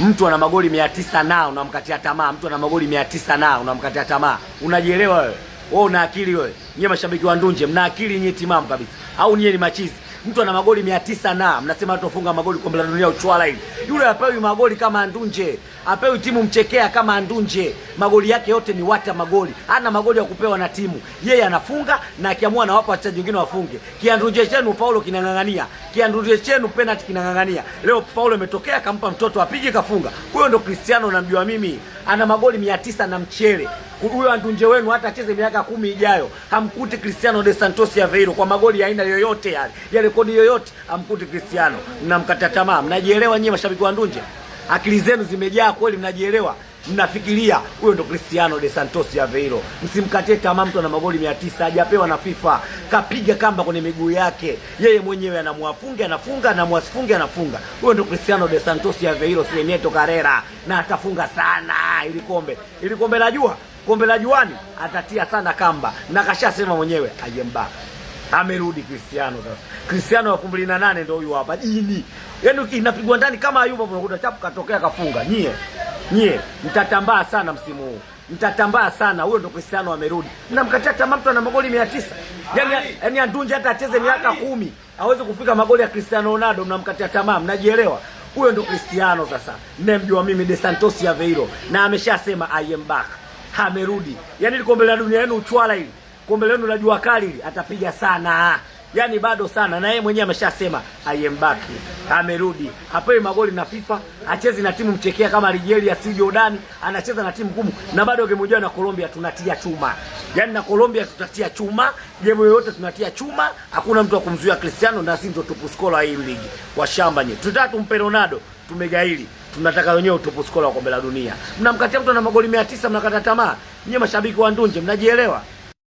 Mtu ana magoli 900 na unamkatia tamaa. Mtu ana magoli 900 na unamkatia tamaa. Unajielewa wewe? Wewe una akili wewe? Nyie mashabiki wa Ndunje mna akili nyie timamu kabisa, au nyie ni machizi? Mtu ana magoli 900 na mnasema hatofunga magoli kombe la dunia uchwala hili. Yule apewi magoli kama Ndunje, apewi timu mchekea kama Ndunje. Magoli yake yote ni wata magoli, hana magoli ya kupewa na timu. Yeye anafunga na akiamua anawapa wachezaji wengine wafunge. Kiandunje chenu Paulo kinang'ang'ania, kiandunje chenu penalty kinang'ang'ania. Leo Paulo imetokea akampa mtoto apige kafunga. Huyo ndo Cristiano namjua mimi, ana magoli 900 na mchele. Huyo Andunje wenu hata acheze miaka 10 ijayo hamkuti Cristiano de Santos Aveiro kwa magoli ya aina yoyote yale, ya rekodi yoyote hamkuti Cristiano. Mnamkata tamaa. Mnajielewa nyie mashabiki wa Ndunje? Akili zenu zimejaa kweli, mnajielewa? Mnafikiria huyo ndo Cristiano de Santos Aveiro. Msimkatie tamaa mtu ana magoli 900 hajapewa na FIFA, kapiga kamba kwenye miguu yake yeye mwenyewe, anamwafunge anafunga, anamwasifunge anafunga. Huyo ndo Cristiano de Santos Aveiro, si Neto Carrera, na atafunga sana ili kombe, ili kombe la jua, kombe la juani atatia sana kamba, na kashasema mwenyewe ajemba amerudi Cristiano sasa. Cristiano wa 2008 ndio huyu hapa jini. Yaani inapigwa ndani kama Ayubu hapo, unakuta chapu katokea kafunga. Nyie nyie mtatambaa sana msimu huu. Mtatambaa sana. Huyo ndo Cristiano amerudi. Mnamkatia tamaa mtu ana magoli 900. Yaani Andunje hata acheze miaka 10 hawezi kufika magoli ya Cristiano Ronaldo, mnamkatia tamaa, mnajielewa? Huyo ndo Cristiano sasa. Mnemjua mimi De Santos Aveiro, na ameshasema I am back. Amerudi. Yaani ile kombe la dunia yenu uchwala hili. Kombe lenu la jua kali hili atapiga sana. Yaani bado sana, na yeye mwenyewe ameshasema I am back. Amerudi. Hapewi magoli na FIFA, achezi na timu mchekea kama Algeria, si Jordan, anacheza na timu ngumu na bado game moja na Colombia tunatia chuma. Yaani na Colombia tutatia chuma, game yoyote tunatia chuma, hakuna mtu wa kumzuia Cristiano na sisi ndio top scorer hii ligi. Washamba nyie. Tunataka tumpe Ronaldo, tumegaili. Tunataka wenyewe top scorer wa kombe la dunia. Mnamkatia mtu ana magoli 900 mnakata tamaa. Nyie mashabiki wa Ndunje mnajielewa?